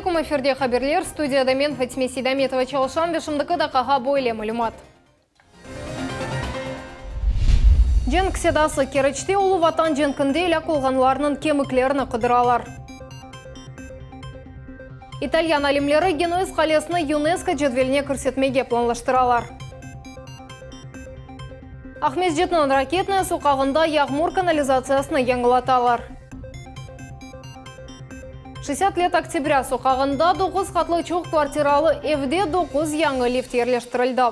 aleyküm, efirde haberler, studiyada men Fatime Seydametova çalışam ve şimdiki daqqağa böyle malümat. Cenk sedası, Keriçte Ulu Vatan cenkinde elâk olğanlarnıñ kemiklerini qıdıralar. İtalyan alimleri Genuez qalesini UNESCO cedveline kirsetmege planlaştıralar. Aqmescitniñ Raketnaya soqağında yağmur kanalizatsiyasını yañılatalar. Şestdesât let oktâbrâ soqağında doquz qatlı çoq kvartiralı evde doquz yañı lift yerleştirildi.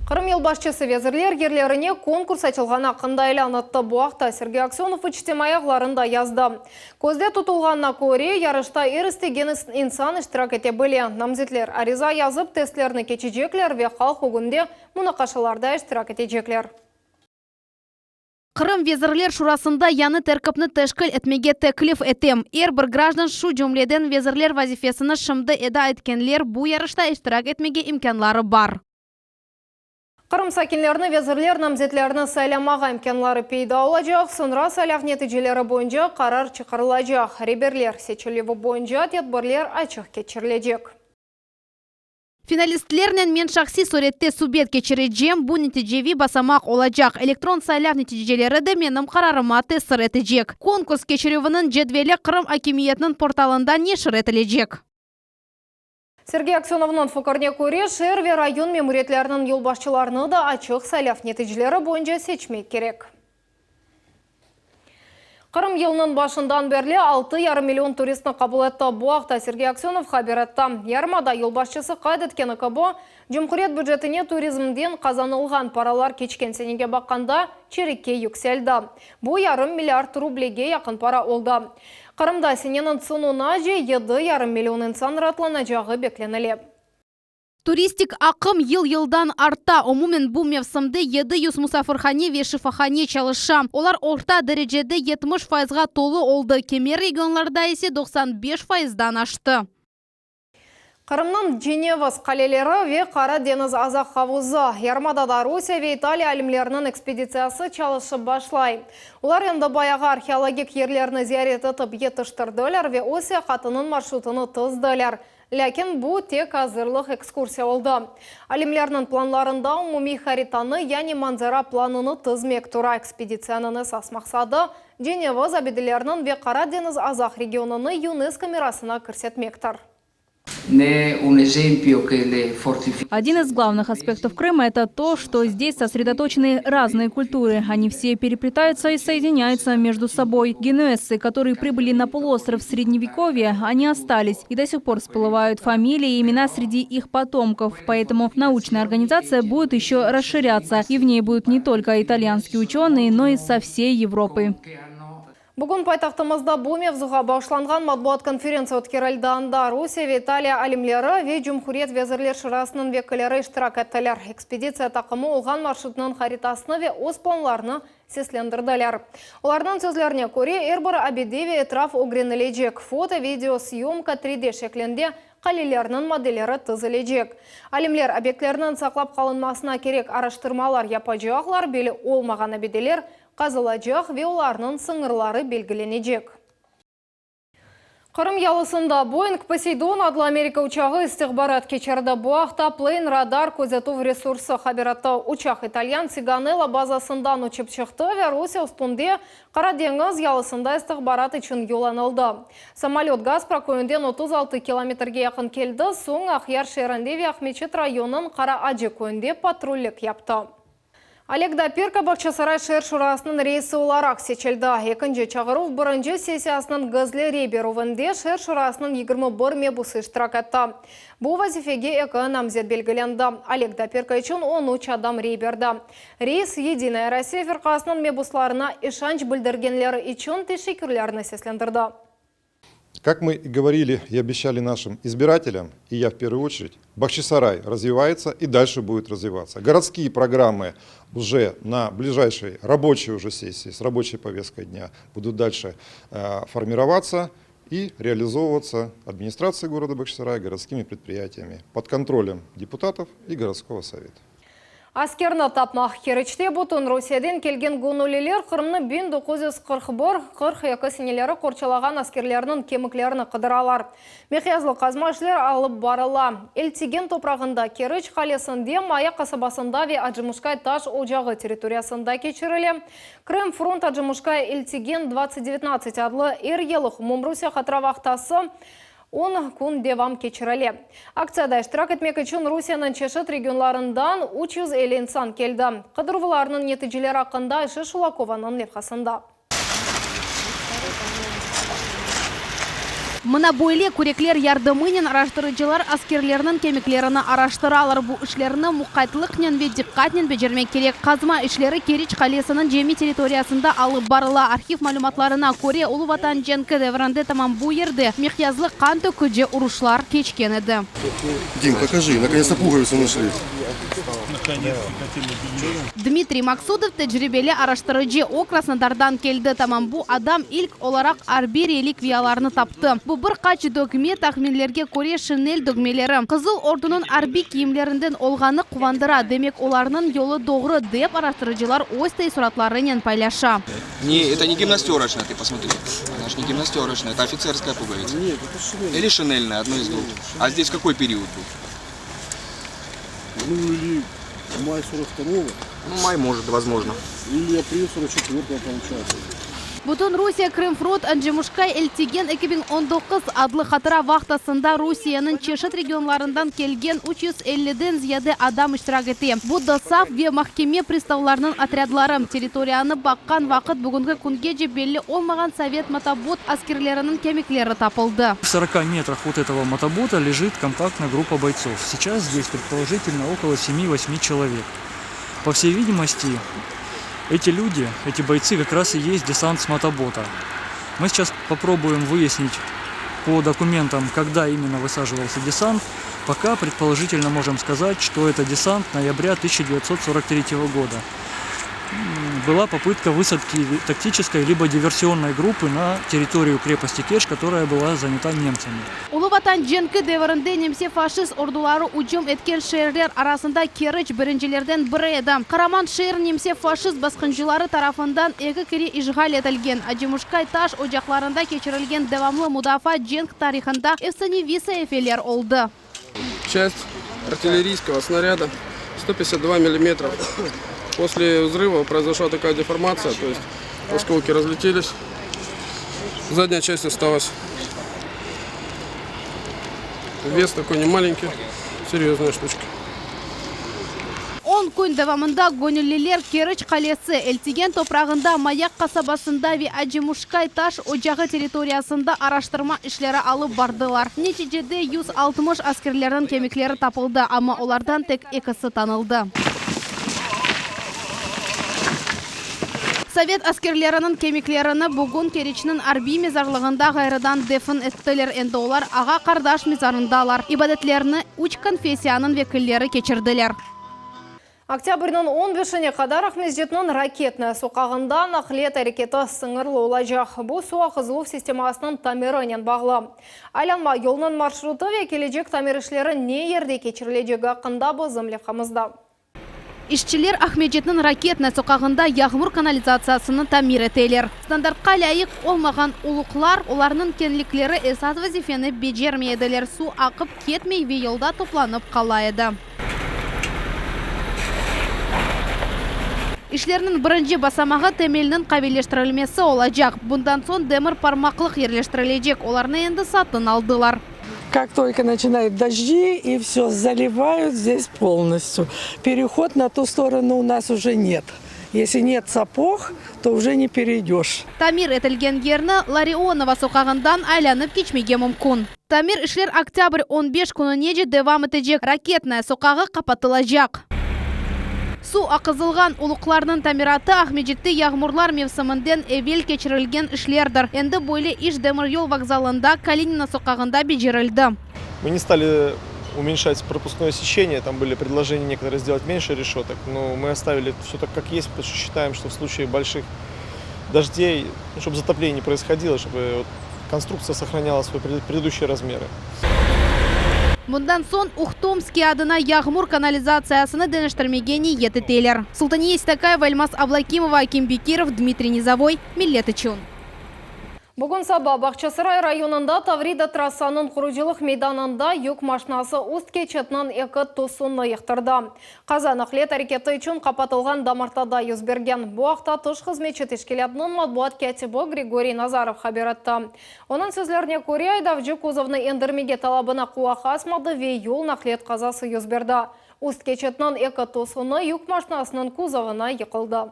Qırım yolbaşçısı vezirler yerlerine konkurs açılğanı aqqında ilân etti. Bu aqta Sergey Aksönov içtimaiy ağlarında yazdı. Közde tutulğanına köre, yarışta er istegen insan iştirak ete bile. Namzetler ariza yazıp, testlerni keçecekler ve halq ögünde munaqaşalarda iştirak etecekler. Qırım Vezirler Şurasında yañı terkipni teşkil etmege teklif etem. Er bir grajdan, şu cümleden vezirler vazifesini şimdi eda etkenler bu yarışta iştirak etmege imkânları bar. Qırım sakinlerini vezirler namzetlerini saylamağa imkânları peyda olacaq, soñra saylav neticeleri boyunca qarar çıqarılacaq. Reberler seçilüvi boyunca tedbirler açıq keçirilecek. Finalistlernen men şahsiy surette subet keçirecem, bu neticeviy basamaq olacaq. Elektron saylav neticeleri de menim qararıma tesir etecek. Konkurs keçirüviniñ cedveli Qırım akimiyetiniñ portalında neşir etilecek. Sergey Aksönovnıñ fikirine köre, şeer ve rayon memuriyetleriniñ yolbaşçılarını da açıq saylav neticeleri boyunca seçmek kerek. Qırım yılnıñ başından berli 6,5 million turistni qabul etti. Bu aqta Sergey Aksönov haber etti. Yarımada yolbaşçısı qayd etkeni kibi, cumhuriyet bücetine turizmden qazanılğan paralar keçken senege baqqanda çerekke yükseldi. Bu yarım milliard rublege yaqın para oldı. Qırımda seneniñ soñunace 7,5 million insan raatlanacağı beklenile. Turistik aqım yıl-yıldan arta. Umumen bu mevsimde 700 musafirhane ve şifahane çalışa. Olar orta derecede 70 fayızğa tolu oldı, kimer regionlarda ise 95 fayızdan aştı. Qırımnıñ Ceneviz qaleleri ve Qara deñiz Azaq havuzı, yarımadada Rusiye ve İtaliya alimleriniñ ekspeditsiyası çalışıp başlay. Olar endi bayağı arheologik yerlerni ziyaret etip yetiştirdiler ve öz seyahatınıñ marşrutını tizdiler. Lâkin bu tek azırlıq ekskursiya oldı. Alimlerniñ planlarında umumiy haritanı, yani manzara planını tizmek tura. Ekspeditsiyanıñ esas maqsadı, Ceneviz abideleriniñ ve Qara deñiz-Azaq regionını UNESCO mirasına kirsetmektir. Один из главных аспектов Крыма – это то, что здесь сосредоточены разные культуры. Они все переплетаются и соединяются между собой. Генуэзцы, которые прибыли на полуостров в Средневековье, они остались и до сих пор всплывают фамилии и имена среди их потомков. Поэтому научная организация будет еще расширяться, и в ней будут не только итальянские ученые, но и со всей Европы. Bugün paytahtımızda bu mevzuğa bağışlanğan matbuat konferentsiya ötkerildi. Anda Rusiye ve İtaliya alimleri ve Cumhuriyet Vezirler Şurasınıñ vekilleri iştirak ettiler. Ekspeditsiya taqımı olğan marşrutnıñ haritasını ve öz planlarını seslendirdiler. Olarnıñ sözlerine köre, er bir abide ve etraf ögrenilecek, foto, video, syomka, 3D şeklinde qalelerniñ modelleri tizilecek. Alimler obyektlerniñ saqlap qalınmasına kerek araştırmalar yapacaqlar, belli olmağan abideler qazılacaq ve olarnıñ sıñırları belgilenecek. Qırım yalısında Boeing Poseidon adlı Amerika uçağı istihbarat keçirdi. Bu aqta Plane Radar közetüv resursı haber etti. Uçaq italyan Sigonella bazasından uçıp çıqtı ve Rusiye üstünde Qara deñiz yalısında istihbarat içün yollanıldı. Samolöt Gaspra köyünden 36 kilometrge yaqın keldi, soñ Aqyar şeerinde ve Aqmeçit rayonınıñ Qara Acı köyünde patrullik yaptı. Oleg Dopirko Bağçasaray şeer şurasınıñ reisi olaraq seçildi. Ekinci çağıruv birinci sessiyasınıñ gizli rey berüvinde şeer şurasınıñ 21 mebusı iştirak etti. Bu vazifege eki namzet belgilendi. Oleg Dopirko içün on üç adam rey berdi. Reis Yedinaya Rossiya firqasınıñ mebuslarına işanç bildirgenleri içün teşekkürlerini seslendirdi. Как мы и говорили и обещали нашим избирателям, и я в первую очередь, Бахчисарай развивается и дальше будет развиваться. Городские программы уже на ближайшей рабочей уже сессии с рабочей повесткой дня будут дальше э, формироваться и реализовываться администрацией города Бахчисарая, городскими предприятиями под контролем депутатов и городского совета. Askerni tapmaq. Keriçte bütün Rusiyeden kelgen göñülliler Qırımnı 1941, 42 seneleri qorçalağan askerlerniñ kemiklerini qıdıralar. Miqyaslı qazma işler alıp barıla. Eltigen toprağında, Keriç qalesinde, Mayaq qasabasında ve Acımuşkay taş ocağı territoriyasında keçirile. Krım-front Acımuşkay Eltigen 2019 adlı er yıllıq umumrusiye hatıra vahtası 10 kün devam keçirile. Aktsiyada iştirak etmek içün Rusiyeniñ çeşit regionlarından 350 insan keldi. Qıdıruvlarnıñ neticeleri aqqında Ayşe Şulakovanıñ levhasında. Mına böyle kürekler yardımınen araştırıcılar askerlerniñ kemiklerini araştıralar. Bu işlerni muqaytlıqnen ve diqqatnen becermek kerek. Qazma işleri Keriç qalesiniñ cemi territoriyasında alıp barıla. Arhiv malümatlarına köre, Ulu Vatan cenki devrinde tamam bu yerde miqyaslı qan töküci uruşlar keçken edi. Дим, покажи, наконец-то пуговицу нашли. Dmitriy Maksudov tecribeli araştırıcı, o Krasnodardan keldi. Tamam bu adam ilk olaraq arbiy relikviyalarnı taptı. Bu bir qaç dögme, tahminlerge köre, şinel dögmeleri. Qızıl Ordunıñ arbiy kiyimlerinden olğanı quvandıra, demek, olarnıñ yolu doğru, dep araştırıcılar öz teessuratlarınen paylaşa. Не, это не гимнастерочная, ты посмотри. Она же не гимнастерочная, это офицерская пуговица. Нет, это шинель. Или шинельная, одно из двух. А здесь какой период был? Ну или май 42-го, Ну, май может, возможно. или апрель 44-го получается. Bütün Rusiye Krımfront Acımuşkay Eltigen 2019 adlı hatıra vahtasında Rusiyeniñ çeşit regionlarından kelgen 350-den ziyade adam iştirak ete. Bu DOSAAF ve mahkeme pristavlarınıñ otryadları. Territoriyanı baqqan vaqıt bugünki küngece belli olmağan sovet motobolt askerleriniñ kemikleri tapıldı. В 40 метрах от этого мотобота лежит компактная группа бойцов. Сейчас здесь предположительно около 7-8 человек. По всей видимости, эти люди, эти бойцы как раз и есть десант с мотобота. Мы сейчас попробуем выяснить по документам, когда именно высаживался десант. Пока предположительно можем сказать, что это десант ноября 1943 года. Была попытка высадки тактической либо диверсионной группы на территорию крепости Керчь, которая была занята немцами. Ulu Vatan cenki devrinde nemse faşist orduları ücüm etken şeerler arasında Keriç birincilerden biri edi. Qaraman şeer nemse faşist basqıncıları tarafından eki kere işğal etilgen. Acımuşkay taş ocaqlarında keçirilgen devamlı mudafaa cenk tarihında efsaneviy saifeler oldı. Часть артиллерийского снаряда 152 миллиметра. После взрыва произошла такая деформация, то есть осколки разлетелись. Задняя часть осталась. Вес такой не маленький, серьезная штучка. 10 kün devamında göñülliler Keriç qalesi, Eltigen toprağında, Mayaq qasabasında ve Acımuşkay taş ocağı territoriyasında araştırma işleri alıp bardılar. Neticede 160 askerlerniñ kemikleri tapıldı, amma olardan tek ekisi tanıldı. Sovet askerleriniñ kemiklerini bugün Keriçniñ arbiy mezarlığında ğayrıdan defin ettiler. Endi olar ağa-qardaş mezarındalar. İbadetlerni üç konfessiyanıñ vekilleri keçirdiler. Oktâbrniñ 15-ine qadar Aqmescitniñ Raketnaya soqağında naqliyat areketi sıñırlı olacaq. Bu suv aqızıluv sistemasınıñ tamirinen bağlı. Aylanma yolunıñ marşrutı ve kelecek tamir işleri ne yerde keçirilecegi aqqında bizim levhamızda. İşçiler Aqmescitniñ Raketnaya soqağında yağmur kanalizatsiyasını tamir eteler. Standartqa lâyıq olmağan uluqlar, olarnıñ keñlikleri esas vazifeni becermey ediler. Suv aqıp ketmey ve yolda toplanıp qala edi. İşlerniñ birinci basamağı temelniñ qaviyleştirilmesi olacaq. Bundan soñ demir parmaqlıq yerleştirilecek, olarnı endi satın aldılar. Как только начинают дожди, и все, заливают здесь полностью. Переход на ту сторону у нас уже нет. Если нет сапог, то уже не перейдешь. Tamir etilgen yerni Larionova soqağından aylanıp keçmege mümkün. Tamir işler oktâbr 15 kününece devam etecek. Raketnaya soqağı qapatılacaq. Suv aqızılğan uluqlarnıñ tamiratı Aqmescitte yağmurlar mevsiminden evel keçirilgen işlerdir. Endi böyle iş demiryol vokzalında Kalinina soqağında becerildi. Мы не стали уменьшать пропускное сечение, там были предложения некоторые сделать меньше решеток, но мы оставили все так, как есть, потому что считаем, что в случае больших дождей, ну, чтобы затопление не происходило, чтобы вот конструкция сохраняла свои предыдущие размеры. Bundan soñ Uhtomskiy adına yağmur kanalizatsiyasını deñiştirmege niyet eteler. Sultaniye Seytakayeva, Elmaz Ablâkimova, Akim Bekirov, Dmitriy Nizovoy, Millet içün. Bugün saba Bağçasaray rayonında Tavrida trassanıñ qurucılıq meydanında yük maşinası üst keçitniñ eki tosunı yıqtırdı. Qaza naqliyet areketi içün qapatılğan damartada yüz bergen. Bu aqta tış hızmetçi teşkilâtınıñ matbuat kâtibi Grigoriy Nazarov haber etti. Onıñ sözlerine köre, aydavcı kuzovnı endirmege talabına qulaq asmadı ve yol naqliyet qazası yüz berdi. Üst keçitniñ eki tosunı yük maşinasınıñ kuzovına yıqıldı.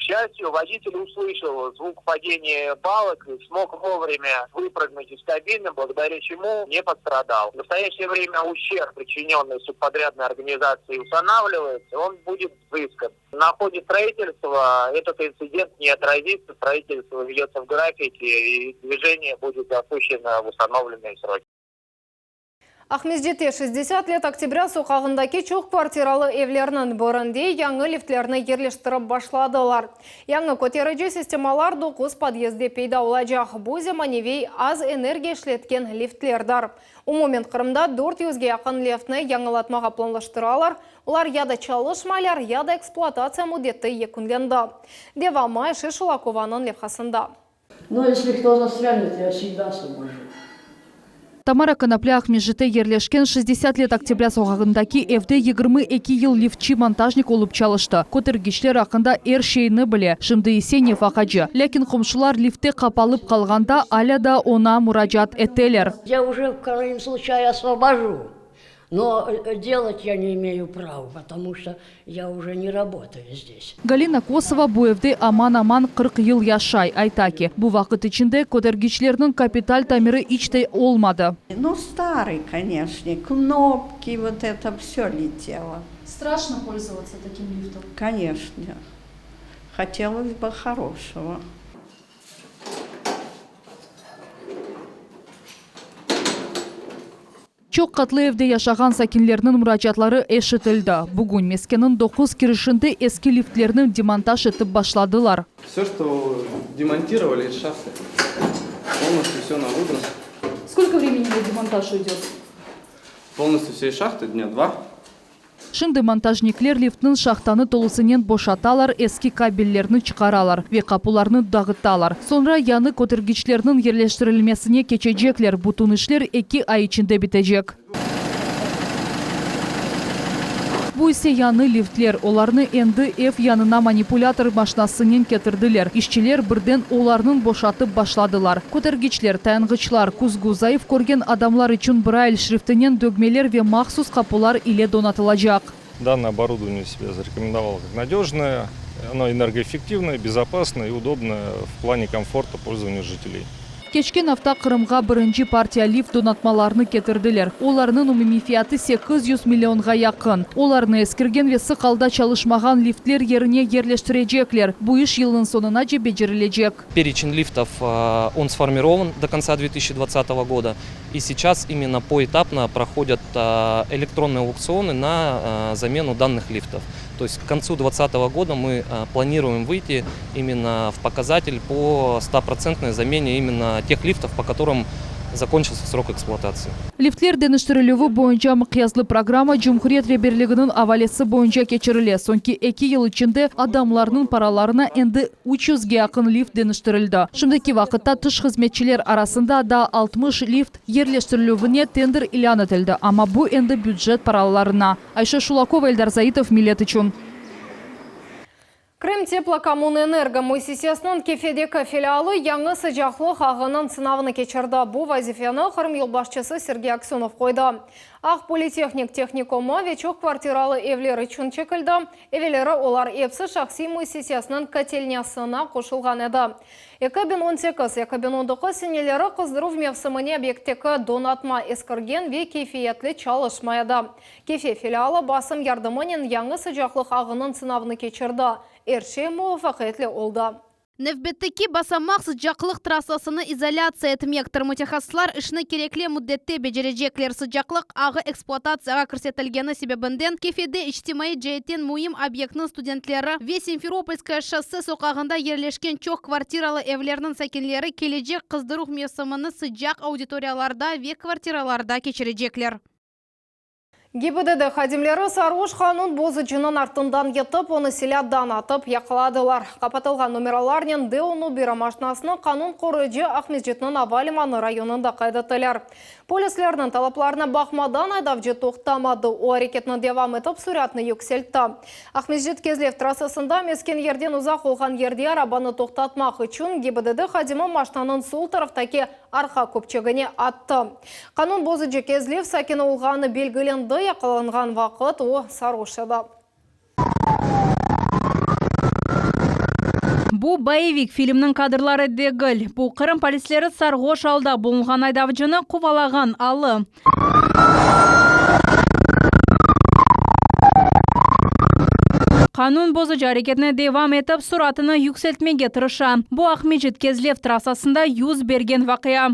K счастью, водитель услышал звук падения балок и смог вовремя выпрыгнуть из кабины, благодаря чему не пострадал. В настоящее время ущерб, причиненный субподрядной организацией, устанавливается, он будет взыскан. На ходе строительства этот инцидент не отразится, строительство ведется в графике и движение будет запущено в установленные сроки. Aqmescitte 60 let Oktâbrâ soqağındaki çoq kvartiralı evlerniñ birinde yañı liftlerni yerleştirip başladılar. Yañı köterici sistemalar doquz podyezdde peyda olacaq. Bu zemaneviy, az energiya işletken liftlerdir. Umumen Qırımda dört yüzge yaqın liftni yañılatmağa planlaştıralar, olar ya da çalışmaylar, ya da ekspluatatsiya müddeti yekünlendi. Devamı Ayşe Şulakovanıñ levhasında. Но если кто застрянет, я всегда освобожу. Tamara Konoplâ Aqmescitte yerleşken 60 let Oktâbrâ soqağındaki evde 22 yıl liftçi-montajnik olıp çalıştı. Kötergiçler aqqında er şeyni bile, şimdi ise nefaqacı. Lâkin qomşular liftte qapalıp qalğanda alâ daa oña muracaat eteler. Я уже в крайнем случае освобожу. Но делать я не имею права, потому что я уже не работаю здесь. Galina Kosova bu evde aman-aman 40 yıl yaşay. Ayta ki, bu vaqıt içinde kötergiçlerniñ kapital tamiri iç te olmadı. Ну, старый, конечно, кнопки, вот это все летело. Страшно пользоваться таким лифтом? Конечно. Хотелось бы хорошего. Çoq qatlı evde yaşağan sakinlerniñ muracaatları eşitildi. Bugün meskenniñ doquz kirişinde eski liftlerni demontaj etip başladılar. Vse, çto demontirovali iz şahtı, polnostyu vse na vıbrос. Skolko vremeni na demontaj uydet? Polnostyu vsey şahtı dnâ dva. Şimdi montajnikler liftniñ şahtanı tolusınen boşatalar, eski kabellerni çıqaralar ve qapularnı dağıtalar. Soñra yañı kötergiçlerniñ yerleştirilmesine keçecekler. Bütün işler eki ay içinde bitecek. Bu ise yañı liftler. Olarnı endi ev yanına manipulâtor maşnasınen ketirdiler. İşçiler birden olarnıñ boşatıp başladılar. Kötergiçler, tayanğıçlar, küzgü, zayıf körgen adamlar içün Brayl şriftinen dögmeler ve mahsus qapular ile donatılacaq. Данное оборудование себя зарекомендовало как надежное, оно энергоэффективное, безопасное и удобное в плане комфорта пользования жителей. Keçken afta Qırımğa birinci partiya lift donatmalarını ketirdiler. Olarnıñ umumiy fiyatı 800 millionğa yaqın. Olarnı eskirgen ve sıq alda çalışmağan liftler yerine yerleştirecekler. Bu iş yılnıñ soñunace becerilecek. Перечень лифтов, он сформирован до конца 2020 года. И сейчас именно поэтапно проходят электронные аукционы на замену данных лифтов. То есть к концу 2020 года мы планируем выйти именно в показатель по стопроцентной замене именно тех лифтов, по которым закончился срок эксплуатации. Liftler deñiştirilüvi boyunca mıqyaslı programma cumhuriyet reberliginiñ avalesi boyunca keçirile. Soñki eki yıl içinde adamlarnıñ paralarına endi 300ge yaqın lift deñiştirildi. Şimdiki vaqıtta tış hızmetçiler arasında daa 60 lift yerleştirilüvine tender ilân etildi, amma bu endi bücet paralarına. Ayşe Şulakova, Eldar Zaitov, Millet içün. Krımteplokommunenergo müessisesiniñ Kefedeki filialı yañı sıcaqlıq ağınıñ sınavını keçirdi. Bu vazifeni Qırım yolbaşçısı Sergey Aksönov qoydı. Ağ politehnik tehnikumı ve çoq kvartiralı evler içün çekildi. Evelleri olar episi şahsiy müessisesiniñ kotelnâsına qoşulğan edi. 2018, 2019 seneleri qızdıruv mevsimine obyektteki donatma eskirgen ve keyfiyetli çalışmay edi. Kefe filialı basım yardımınen yañı sıcaqlıq ağınıñ sınavını keçirdi. Er şey muvafaqiyetli oldı. Nevbetteki basamaq sıcaqlıq trassasını izolâtsiya etmektir. Mütehassıslar işni kerekli müddette becerecekler. Sıcaqlıq ağı ekspluatatsiyağa kirsetilgeni sebebinden Kefede içtimaiy ceetten müim obyektniñ studentleri ve Simferopolskoye şosse soqağında yerleşken çoq kvartiralı evlerniñ sakinleri kelecek qızdıruv mevsimini sıcaq auditoriyalarda ve kvartiralarda keçirecekler. GİBDD hadimleri sarğuş qanun bozucınıñ artından yetip, onı silâdan atıp yaqaladılar. Qapatılğan nomeralarnen Daewoo Nubira maşinasını qanun qoruyıcı Aqmescitniñ ava limanı rayonında qayd ettiler. Polislerniñ talaplarına baqmadan aydavcı toqtamadı, o areketini devam etip, süratnı yükseltti. Aqmescit-Kezlev trassasında mesken yerden uzaq olğan yerde arabanı toqtatmaq içün GİBDD hadimi maşinanıñ sol taraftaki arqa köpçegine attı. Qanun bozucı Kezlev sakini olğanı belgilendi, yaqalanğan vaqıt o sarğuş edi. Bu boyevik filmniñ kadrları degil. Bu, Qırım polisleri sarğoş alda bulunğan aydavcını quvalağan alı. Qanun bozucı areketine devam etip, suratını yükseltmege tırışa. Bu Aqmescit-Kezlev trassasında yüz bergen vaqia.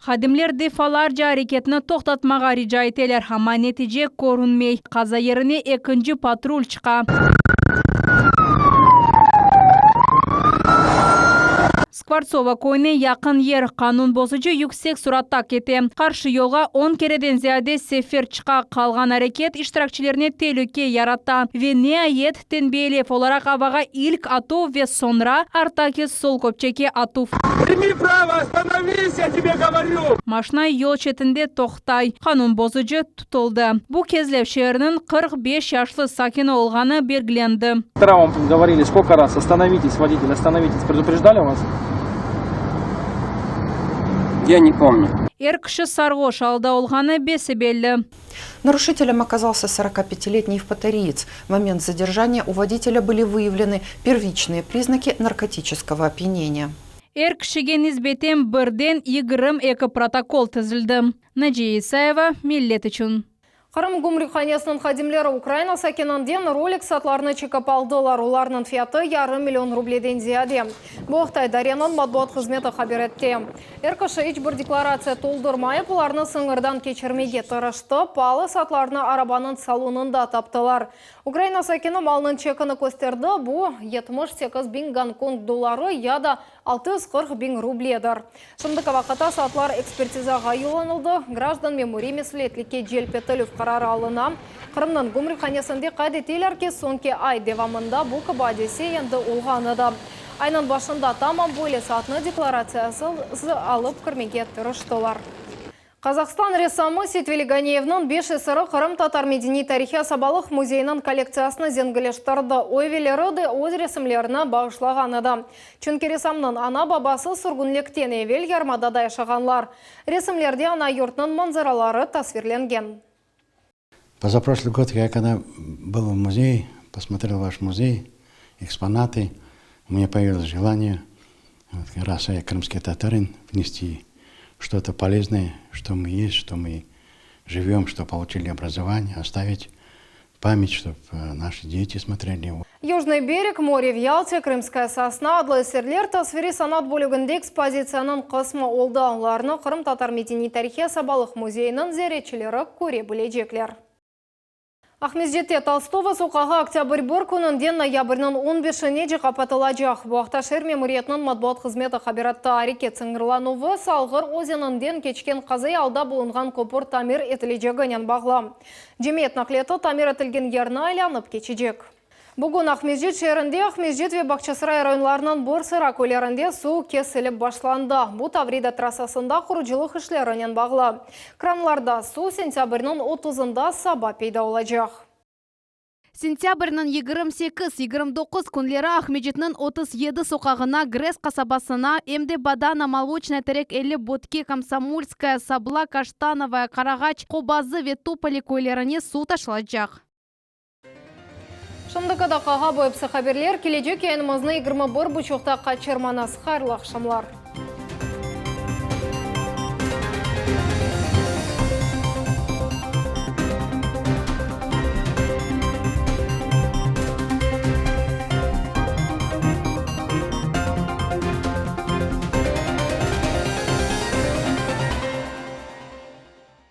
Hadimler defalarca areketni toqtatmağa rica eteler, amma netice körünmey. Qaza yerine ekinci patrul çıqa. Skvortsovo köyüne yaqın yer. Qanun bozucı yüksek suratta kete. Qarşı yolğa on kereden ziyade sefer çıqa, qalğan areket iştirakçilerine telüke yarata. Ve niayet, tenbiyelev olaraq avağa ilk atuv ve soñra arttaki sol köpçeke atuv. Primi pravo, ostanovis, ya tebe govoryu! Maşna yol çetinde toqtay. Qanun bozucı tutuldı. Bu Kezlev şeeriniñ 45 yaşlı sakini olğanı belgilendi. Вам говорили сколько раз остановитесь, водитель, остановитесь, предупреждали вас? Я не помню. Er kişi sarğoş alda olğanı bese-belli. Нарушителем оказался 45-летний евпаториец. В момент задержания у водителя были выявлены первичные признаки наркотического опьянения. Er kişige nisbeten birden 22 protokol tizildi. Naciye İsayeva, Millet içün. Qırım gümrükhanesiniñ hadimleri Ukraina sakininden Rolex saatlarını çekip aldılar. Olarnıñ fiyatı yarım million rubleden ziyade. Bu aqta idareniñ matbuat hızmeti haber etti. Er kişi iç bir deklaratsiya toldurmayıp, olarnı sıñırdan keçirmege tırıştı. Paalı saatlarnı arabanıñ salonında taptılar. Ukraina sakini malnıñ çekini kösterdi, bu, 78 biñ Gonkong dolları ya da 640 biñ rubledir. Şimdiki vaqıtta saatlar ekspertizağa yollanıldı, grajdan memuriy mesüliyetlikke celp etilüv qararı alına. Qırımnıñ gümrükhanesinde qayd eteler ki, soñki ay devamında bu kibi adise endi olğan edi. Aynıñ başında tamam böyle saatnı deklaratsiyasız alıp kirmege tırıştılar. Qazahstan ressamı Seytveli Ganiyevniñ beş eseri Qırımtatar medeniy-tarihiy asabalıq müzeyiniñ kollektsiyasını zenginleştirdi. O evelleri de öz resimlerini bağışlağan edi. Çünki ressamnıñ ana-babası sürgünlikten evel yarımadada yaşağanlar. Resimlerde ana yurtnıñ manzaraları tasvirlengen. Позапрошлый год я когда был в музее, посмотрел ваш музей, экспонаты, у меня появилось желание, вот, раз я крымский татарин, внести что-то полезное, что мы есть, что мы живем, что получили образование, оставить память, чтобы наши дети смотрели. Южный берег, море в Ялте, Крымская сосна adlı eserler tasviriy sanat bölüginde ekspozitsiyanıñ qısmı oldı. Olarnı Qırımtatar medeniy-tarihiy asabalıq müzeyiniñ ziyaretçileri köre bilecekler. Aqmescitte Tolstogo soqağı oktâbr bir kününden noyabrniñ on beşinece qapatılacaq. Bu aqta şeer memuriyetiniñ matbuat hızmeti haber etti. Areket sıñırlanuvı Salğır özeninden keçken qazaiy alda bulunğan köpür tamir etileceginen bağlı. Cemiyet naqliyatı tamir etilgen yerni aylanıp keçecek. Bugün Aqmescit şeerinde Aqmescit ve Bağçasaray rayonlarınıñ bir sıra köylerinde suv kesilip başlandı. Bu Tavrida trassasında qurucılıq işlerinen bağlı. Kranlarda suv sentâbrniñ otuzında saba peyda olacaq. Sentâbrniñ 28, 29 künleri Aqmescitniñ 37 soqağına, GRES qasabasına, em de Badana, Moloçnaya, Terek 50, Bötke, Komsomolskaya, Sabla, Kaştanovaya, Qarağaç, Qobazı ve Topoli köylerine suv taşılacaq. Şimdiki daqqağa bu episi haberler. Kelecek yayınımıznı 21 buçuqta qaçırmañız. Hayırlı aqşamlar.